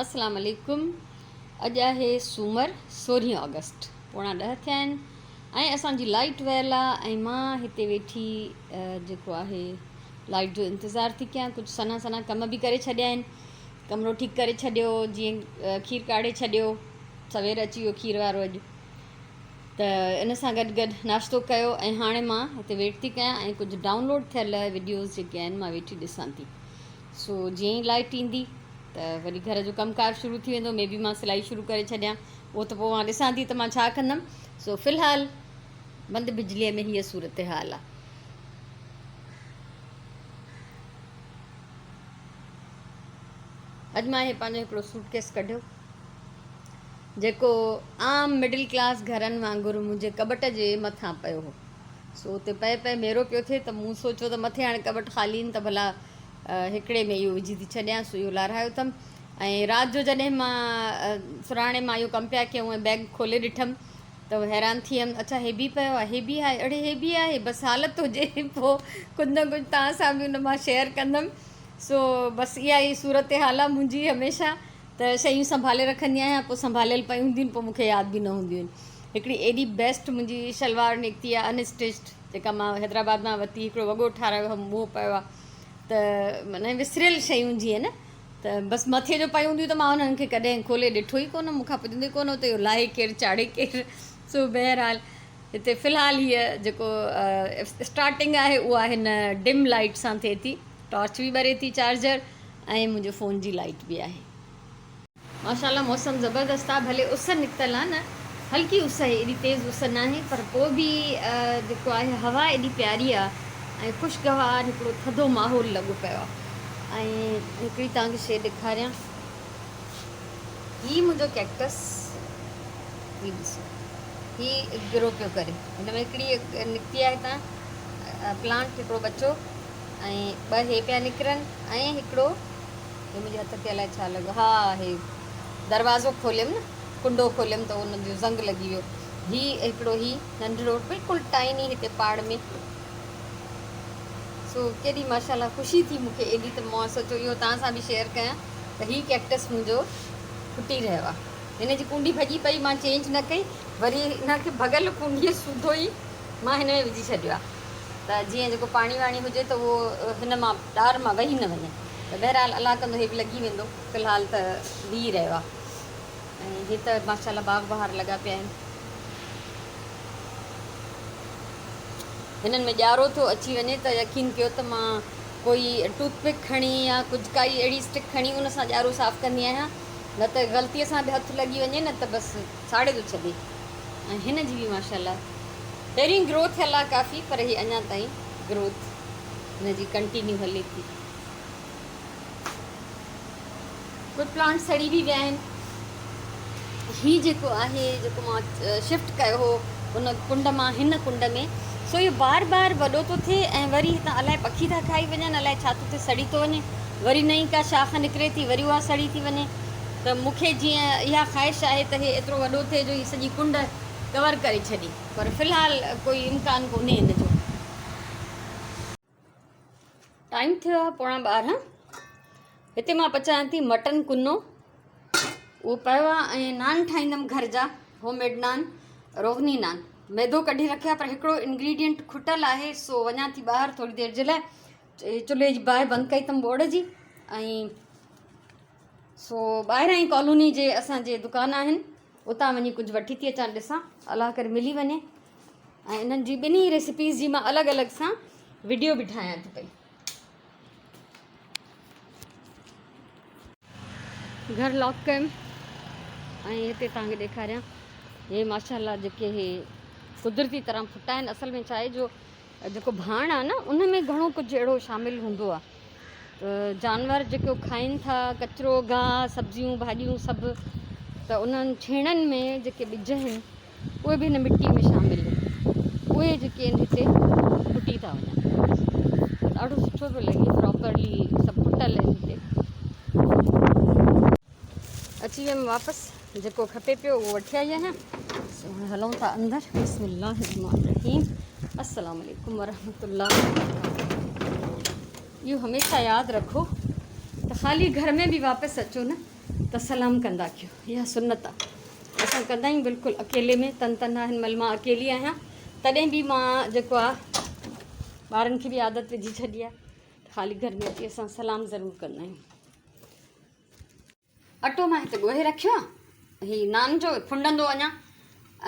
اسلام عليڪم اڄ آهي سومر سورهين آگسٽ پوڻا ڏهه ٿيا آهن ۽ اسان جي لائيٽ ويل آ ۽ مان هتي ويٺي جيڪو آهي لائيٽ جو انتظار ٿي ڪيان ڪجهه سنها سنها ڪم به ڪري ڇڏيا آهن ڪمرو ٺيڪ ڪري ڇڏيو جيئن کير ڪاڙهي ڇڏيو سوير اچي ويو کير وارو اڄ ته ان سان گڏ گڏ ناشتو ڪيو ۽ هاڻي مان هتي ويٽ ٿي ڪيان ۽ ڪجهه ڊائونلوڊ ٿيل وڊيوز جيڪي آهن مان ويٺي ڏسان ٿي سو جيئن ئي لائيٽ ايندي ته وري گهر جو ڪم ڪار شروع ٿي ويندو مي بي مان سلائي شروع ڪري ڇڏيان اهو ته پوء مان ڏسان ٿي ته مان ڇا ڪندم سو في الحال بند بجليء ۾ هيء صورتحال آ. اڄ مان هي پنهنجو هڪڙو سوٽ ڪيس ڪڍيو جيڪو عام مڊل ڪلاس گهرن وانگر منهنجي ڪٻٽ جي مٿان پيو هو. سو اتي پئي پئي ميرو پيو ٿئي ته مون سوچيو ته مٿي هاڻي ڪٻٽ خالي آهن ته ڀلا هڪڙي ۾ اهو وجهي ٿي ڇڏيان سو اهو لارايو اٿم ۽ رات جو جڏهن مان سراڻي مان اهو ڪم پيا ڪيون ۽ بيگ کولي ڏٺم ته حيران ٿي ويم اڇا هي به پيو آهي هي به آهي اڙي هي به آهي بس حالت هجي پوء ڪجهه نه ڪجهه توهان سان به ان مان شيئر ڪندم سو بس اها ئي صورتحال آهي منهنجي هميشه ته شيون سنڀالي رکندي آهيان پوء سنڀاليل پيون هونديون آهن پوء مون کي ياد به نه هونديون آهن هڪڙي ايڏي بيسٽ منهنجي شلوار نڪتي آهي ان اسٽچڊ جيڪا مان حيدرآباد مان ورتي هڪڙو وڳو ٺارايو هئم اهو پيو آهي ته معنيٰ وسريل شيون جيئن نه ته بس مٿي جو پيون هونديون ته مان انهن کي ڪڏهن کولي ڏٺو ئي ڪونه مون کان پڄندو ئي ڪونه هو ته اهو لاهي ڪير چاڙهي ڪير سو بهرحال هتي في الحال هيء جيڪو اسٽارٽنگ آهي اها هن ڊم لائيٽ سان ٿئي ٿي ٽارچ به ٻري ٿي چارجر ۽ منهنجو فون جي لائيٽ به آهي. ماشاء الله موسم زبردست آ ڀلي اس نڪتل آ نه هلڪي اس آهي ايڏي تيز اس ناهي پر پوء به جيڪو آهي هوا ايڏي پياري آ ۽ خوشگوار هڪڙو ٿڌو ماحول لڳو پيو آ ۽ هڪڙي توهان کي شي ڏيکاريان هي منهنجو ڪيڪٽس هي ڏسو هي گرو پيو ڪري هن ۾ هڪڙي نڪتي آهي هتان پلانٽ هڪڙو ٻچو ۽ ٻه هي پيا نڪرن ۽ هڪڙو هي منهنجي هٿ تي الائي ڇا لڳو ها هي دروازو کوليم نه ڪنڊو کوليم ته ان جو زنگ لڳي ويو هي هڪڙو هي ننڍڙو بلڪل ٽائني هتي پاڙ ۾ سو ڪيڏي ماشاءالله خوشي ٿي مونکي ايڏي ته مان سوچيو اهو توهان سان به شيئر ڪيان ته هي ڪيڪٽس منهنجو ڦٽي رهيو آهي هن جي ڪونڊي ڀڄي پئي مان چينج نه ڪئي وري هن کي ڀڳل ڪونڊي سوڌو ئي مان هن ۾ وجهي ڇڏيو آهي ته جيئن جيڪو پاڻي واڻي هجي ته اهو هن مان ڏار مان وهي نه وڃي ته بهرحال الله ڪندو هي به لڳي ويندو في الحال ته بيهي رهيو آهي ۽ هي ته ماشاء الله باغ بهار لڳا پيا آهن هنن ۾ ڄارو ٿو اچي وڃي ته يقين ڪيو ته مان ڪوئي ٽوٿ پڪ کڻي يا ڪجهه ڪائي اهڙي اسٽڪ کڻي ان سان ڄارو صاف ڪندي آهيان نه ته غلطي سان به هٿ لڳي وڃي نه ته بس ساڙي ٿو ڇڏي ۽ هن جي به ماشاء الله پهرين گرو ٿيل آ ڪافي پر هي اڃا تائين گروٿ هن جي ڪنٽينيو هلي ٿي. ڪجهه پلانٽ سڙي به ويا آهن. هي جيڪو آهي جيڪو مان شفٽ ڪيو هو ان ڪنڊ مان هن ڪنڊ ۾ سو اهو بار بار وڏو ٿو ٿئي ۽ وري هتان الائي پکي ٿا کائي وڃن الائي ڇا ٿو ٿئي سڙي ٿو وڃي وري نئين ڪا شاخ نڪري ٿي وري اها سڙي ٿي وڃي ته مون کي جيئن اها خواهش آهي ته هي ايترو وڏو ٿئي جو هي سڄي ڪنڊ ڪور ڪري ڇڏي پر في الحال ڪوئي امڪان ڪونهي ان جو. ٽائيم ٿيو آهي پوڻا ٻارهن هتي مان پچايان ٿي مٽن ڪنو اهو پيو آهي ۽ نان ٺاهيندم گهر جا هوم ميڊ نان روغني نان ميدو ڪڍي رکيا پر هڪڙو انگريڊينٽ کٽل آهي سو وڃان ٿي ٻاهر ٿوري دير جي لاء چلهي جي باهه بند ڪئي اٿم ٻوڙ جي ۽ سو ٻاهران ئي ڪالوني جي اسان جي دڪان آهن اتان وڃي ڪجهه وٺي ٿي اچان ڏسان الله ڪري ملي وڃي ۽ انهن جي ٻنهي ريسيپيز جي مان الڳ الڳ سان وڊيو به ٺاهيان ٿي پئي. گهر لاڪ ڪيم ۽ هتي توهان کي ڏيکاريان هي ماشاءالله جيڪي هي قدرتي طرح ڦٽا آهن اصل ۾ ڇا آهي جو جيڪو ڀاڻ آهي نه ان ۾ گهڻو ڪجهه اهڙو شامل هوندو آهي ته جانور جيڪو کائين ٿا ڪچرو گاهه سبزيون ڀاڄيون سڀ ته انهن ڇيڻن ۾ جيڪي ٻج آهن اهي به هن مٽي ۾ شامل آهن اهي جيڪي آهن هتي ڦٽي ٿا وڃن ڏاڍو سٺو پيو لڳي پراپرلي سڀ ڦٽل آهن هتي اچي ويم واپس جيڪو کپي پيو اهو وٺي آئي آهيان سو هاڻي هلون ٿا اندر بسم الله الرحمن الرحيم السلام عليڪم ورحمة الله اهو هميشه ياد رکو ته خالي گهر ۾ به واپس اچو نه ته سلام ڪندا ڪيو اها سنت آ اسان ڪندا آهيون بلڪل اڪيلي ۾ تن تنها هن مهل مان اڪيلي آهيان تڏهن به مان جيڪو آ ٻارن کي به عادت وجهي ڇڏي آ خالي گهر ۾ اچي اسان سلام ضرور ڪندا آهيون. اٽو مان هتي ڳوهي رکيو آ هي نان جو ڦنڊندو اڃا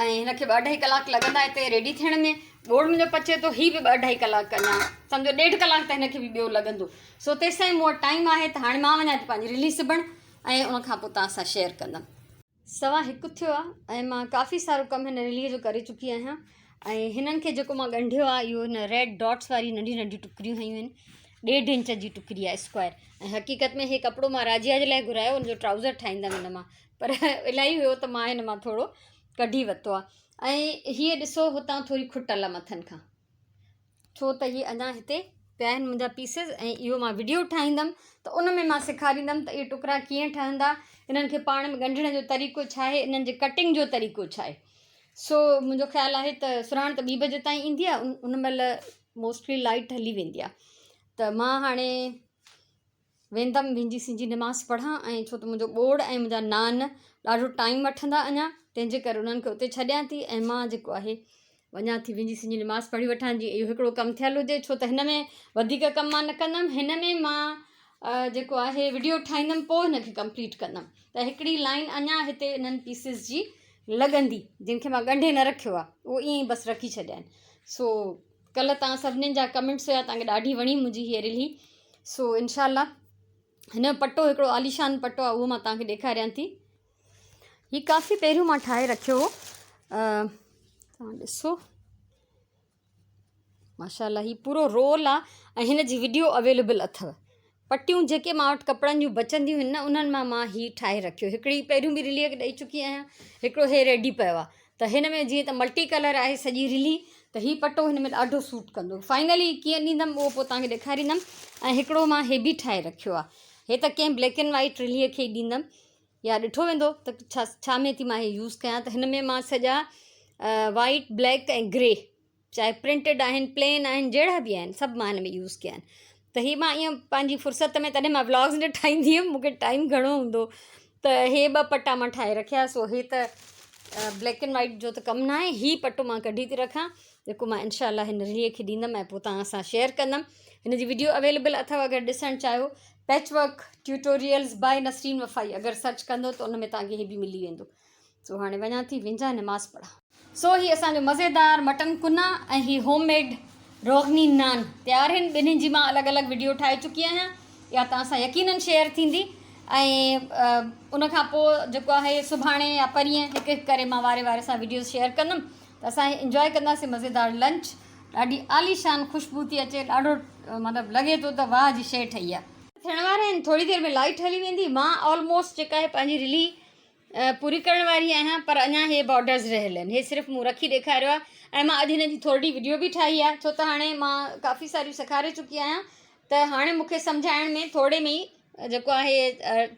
۽ هن کي ٻه اڍائي ڪلاڪ لڳندا هتي ريڊي ٿيڻ ۾ ٻوڙ منهنجو پچي ٿو هي به ٻه اڍائي ڪلاڪ اڃا سمجهو ڏيڍ ڪلاڪ ته هن کي به ٻيو لڳندو سو تيستائين مون وٽ ٽائيم آهي ته هاڻي مان وڃان ٿي پنهنجي رلي سبڻ ۽ ان کان پوء توهان سان شيئر ڪندم. سوا هڪ ٿيو آهي ۽ مان ڪافي سارو ڪم هن رلي جو ڪري چڪي آهيان ۽ هنن کي جيڪو مان ڳنڍيو آهي اهو هن ريڊ ڊاٽس واري ننڍي ننڍي ٽڪريون هنيون آهن ڏيڍ انچ جي ٽڪري آهي اسڪوائر ۽ حقيقت ۾ هي ڪپڙو مان راجيا جي لاء گهرايو ان جو ٽرائوزر ٺاهيندم هن مان پر الاهي هيو ته مان هن مان ٿورو ڪڍي ورتو آهي ۽ هيء ڏسو هتان ٿوري کٽل آهي مٿن کان ڇو ته هي اڃا هتي پيا آهن منهنجا پيسز ۽ اهو مان وڊيو ٺاهيندم ته ان ۾ مان سيکاريندم ته اهي ٽڪرا ڪيئن ٺهندا انهن کي پاڻ ۾ ڳنڍڻ جو طريقو ڇا آهي انهن جي ڪٽنگ جو طريقو ڇا آهي سو منهنجو خيال آهي ته سرهاڻ ته ٻي بجي تائين ايندي آهي ان مهل موسٽلي لائٽ هلي ويندي آهي ته مان هاڻي ويندم وينجي سنجي نماز پڙهان ۽ ڇو ته منهنجو ٻوڙ ۽ منهنجا نان ڏاڍو ٽائيم وٺندا اڃا تنهن جي ڪري انهن کي اتي ڇڏيان ٿي ۽ مان جيڪو آهي وڃان ٿي وينجي سنجي نماز پڙهي وٺان جي اهو هڪڙو ڪم ٿيل هجي ڇو ته هن ۾ وڌيڪ ڪم مان نه ڪندم هن ۾ مان جيڪو آهي وڊيو ٺاهيندم پوء هن کي ڪمپليٽ ڪندم ته هڪڙي لائن اڃا هتي انهن پيسز جي لڳندي جن کي مان ڳنڍي نه رکيو آهي اهو ائين ئي بس رکي ڇڏيا آهن سو ڪلهه توهان سڀنين جا ڪمينٽس هيا توهان کي ڏاڍي وڻي منهنجي هيء رلي سو انشاء الله هن جو پٽو هڪڙو عاليشان پٽو آهي اهو مان توهان کي ڏيکاريان ٿي هي ڪافي پهريون مان ٺاهي رکيو هو توهان ڏسو ماشاء الله هي پورو رول آهي ۽ هن جي وڊيو اويليبل اٿو پٽيون جيڪي مان وٽ ڪپڙن جون بچنديون هن نه انهن مان مان هي ٺاهي رکيو هڪڙي پهريون به رليء کي ڏئي چڪي آهيان هڪڙو هي ريڊي پيو آهي ته هن ۾ جيئن ته ملٽي ڪلر آهي سڄي رلي ته هي پٽو هن ۾ ڏاڍو سوٽ ڪندو فائنلي ڪيئن ڏيندم اهو پوء توهان کي ڏيکاريندم ۽ هڪڙو مان هي به ٺاهي رکيو آهي هي ته ڪنهن بليڪ اينڊ وائيٽ رليء کي ئي ڏيندم يا ڏٺو ويندو ته ڇا ڇا ۾ ٿي مان هي يوز ڪيان ته هن ۾ مان سڄا وائيٽ بليڪ ۽ گري چاهي پرنٽيڊ آهن پلين آهن جهڙا به آهن سڀ مان هن ۾ يوز ڪيا آهن ته هي مان ائين پنهنجي فرصت ۾ تڏهن مان ولاگز نه ٺاهيندي هيم مونکي ٽائيم گهڻو هوندو ته هي ٻه پٽا مان ٺاهي رکيا سو هي ته بليڪ اينڊ وائيٽ جو ته ڪم نه آهي هي پٽو مان ڪڍي ٿي رکان جيڪو مان انشاء الله هن رلي کي ڏيندم ۽ پوء توهان سان شيئر ڪندم هن جي وڊيو اويليبل اٿو اگر ڏسڻ چاهيو patch work tutorials by Nasreen Wafai اگر سرچ ڪندو ته ان ۾ توهان کي هي به ملي ويندو سو هاڻي وڃان ٿي وينجا نماز پڙهان. سو هي اسان جو مزيدار مٽن ڪنا ۽ هي هوم ميڊ روغني نان تيار هن ٻنهين جي مان الڳ الڳ وڊيو ٺاهي چڪي آهيان اها توهان سان يقينن شيئر ٿيندي ۽ ان کان پوء جيڪو آهي سڀاڻي يا پرينء هڪ هڪ ڪري مان واري واري سان وڊيوز شيئر ڪندم ته اسان انجواء ڪنداسين مزيدار لنچ ڏاڍي عاليشان خوشبو ٿي اچي ڏاڍو مطلب لڳي ٿو ته واهه جي شيء ٺهي آهي. ٿيڻ وارا آهن ٿوري دير ۾ لائيٽ هلي ويندي مان آلموسٽ جيڪا آهي پنهنجي رلي پوري ڪرڻ واري آهيان پر اڃا هي بارڊرز رهيل آهن هي صرف مون رکي ڏيکاريو آهي ۽ مان اڄ هن جي ٿورڙي وڊيو به ٺاهي آهي ڇو ته هاڻي مان ڪافي ساريون سيکاري چڪي آهيان ته هاڻي مون کي سمجهائڻ ۾ ٿورڙي ۾ ئي جيڪو آهي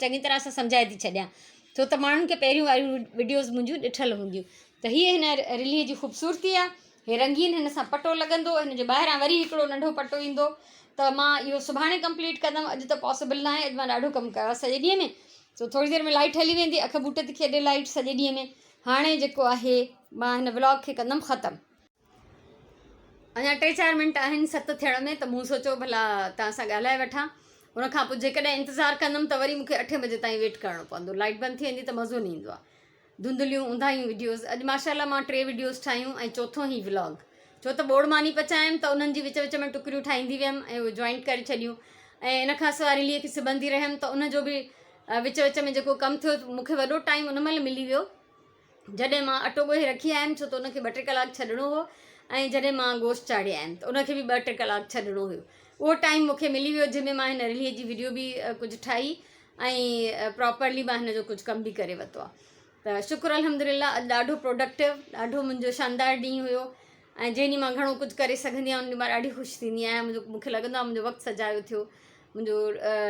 چڱي طرح سان سمجهائي ٿي ڇڏيان ڇو ته ماڻهن کي پهريون واريون وڊيوز منهنجون ڏٺل هونديون ته هيء هن رلي جي خوبصورتي آهي هي رنگين هن سان پٽو لڳندو هن جي ٻاهران وري هڪڙو ننڍو پٽو ايندو ته مان اهو سڀاڻي ڪمپليٽ ڪندم اڄ ته پاسيبل ناهي اڄ مان ڏاڍو ڪم ڪيو آهي سڄي ڏينهن ۾ سو ٿوري دير ۾ لائيٽ هلي ويندي اک ٻوٽ ٿي کيڏي لائيٽ سڄي ڏينهن ۾ هاڻي جيڪو آهي مان هن ولاگ کي ڪندم ختم. اڃا ٽي چار منٽ آهن ست ٿيڻ ۾ ته مون سوچيو ڀلا توهان سان ڳالهائي وٺان ان کان پوء جيڪڏهن انتظار ڪندم ته وري مون کي اٺين بجي تائين ويٽ ڪرڻو پوندو لائيٽ بند ٿي ويندي ته مزو نه ايندو آهي ڌنڌليون اونداهيون وڊيوز اڄ ماشاء الله مان ٽي وڊيوز ٺاهيون ۽ چوٿون هي ولاگ ڇو ته ٻوڙ ماني پچايم ته انهن جي وچ وچ ۾ ٽڪريون ٺاهيندي ويم ۽ اهي جوائنٽ ڪري ڇڏيون ۽ ان کان سواء رليء کي سبندي رهيم ته ان جو به وچ وچ ۾ جيڪو ڪم ٿيو مون کي وڏو ٽائيم ان مهل ملي ويو جڏهن مان اٽو ڳوهي رکي آيم ڇو ته ان کي ٻه ٽي ڪلاڪ ڇڏڻو هو ۽ جڏهن مان گوشت چاڙهي آيم ته ان کي به ٻه ٽي ڪلاڪ ڇڏڻو هيو اهو ٽائيم مون کي ملي ويو جنهن ۾ مان هن رليء جي وڊيو به ڪجهه ٺاهي ۽ پراپرلي مان هن جو ڪجهه ڪم به ڪري ورتو آهي ته شڪر الحمدلله اڄ ڏاڍو پروڊڪٽو ڏاڍو منهنجو شاندار ڏينهن هيو ۽ جنهن ڏينهن مان گهڻو ڪجهه ڪري سگهندي آهيان ان ڏينهن مان ڏاڍي خوش ٿيندي آهيان منهنجو مونکي لڳندو آهي منهنجو وقت سجايو ٿيو منهنجو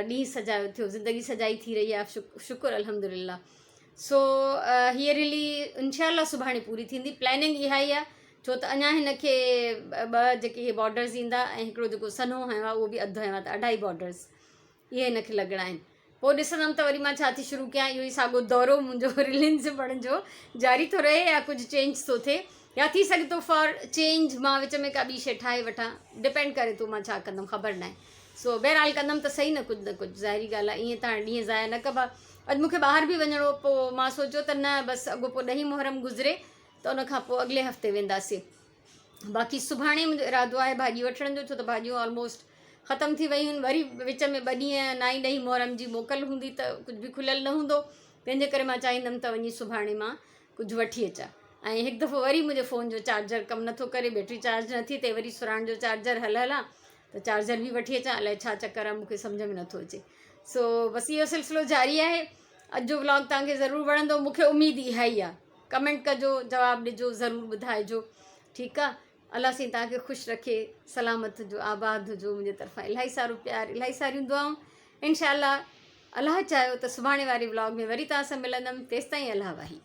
ڏينهن سجايو ٿيو زندگي سجائي ٿي رهي آهي شڪر الحمدلله سو هيء ريلي انشاء الله سڀاڻي پوري ٿيندي پلاننگ اها ئي آهي ڇو ته اڃا هن کي ٻه جيڪي هي بارڊرز ايندا ۽ هڪڙو جيڪو سنهو هنيو آهي اهو به اڌ هنيو آهي ته اڍائي بارڊرز اهي هن کي لڳڻا آهن. پوء ڏسندم ته وري مان ڇا ٿي شروع ڪيان اهو ئي ساڳو دورو منهنجو رلين سبڻ جو جاري ٿو رهي يا ڪجهه چينج ٿو ٿئي يا ٿي سگهي ٿو فار چينج مان وچ ۾ ڪا ٻي شيء ٺاهي وٺان ڊپينڊ ڪري ٿو مان ڇا ڪندم خبر ناهي سو بهرحال ڪندم ته صحيح نه ڪجهه نه ڪجهه ظاهري ڳالهه آهي ائين ته هاڻي ڏينهن ضايع نه ڪبا اڄ مون کي ٻاهر به وڃڻو هو پوء مان سوچيو ته نه بس اڳو پوء ڏهين محرم گذري ته ان کان پوء اڳلي هفتي وينداسين باقي سڀاڻي منهنجو ارادو آهي ڀاڄي وٺڻ جو ڇو ته ڀاڄيون آلموسٽ ختم ٿي ويون آهن وري وچ ۾ ٻه ڏينهن نائين ڏهين محرم جي موڪل هوندي ته ڪجهه به کليل نه هوندو تنهن جي ڪري مان چاهيندم ته وڃي سڀاڻي مان ڪجهه وٺي اچان ۽ هڪ دفعو وري منهنجي فون جو چارجر ڪم نٿو ڪري بيٽري چارج نٿي ٿئي وري سراڻ جو چارجر هل هلان ته چارجر به وٺي اچان الائي ڇا چڪر آهي مونکي سمجهه ۾ نٿو اچي سو بس اهو سلسلو جاري آهي اڄ جو ولاگ توهان کي ضرور وڻندو مونکي اميد اها ئي آهي ڪمينٽ ڪجو جواب ڏجو ضرور ٻڌائجو ٺيڪ آ الله سائين توهان کي خوش رکي سلامت هجو آباد هجو منهنجي طرفان الاهي سارو پيار الاهي ساريون دعائون انشاء الله الله چاهيو ته سڀاڻي واري ولاگ ۾ وري توهان سان ملندم تيستائين الله واهي.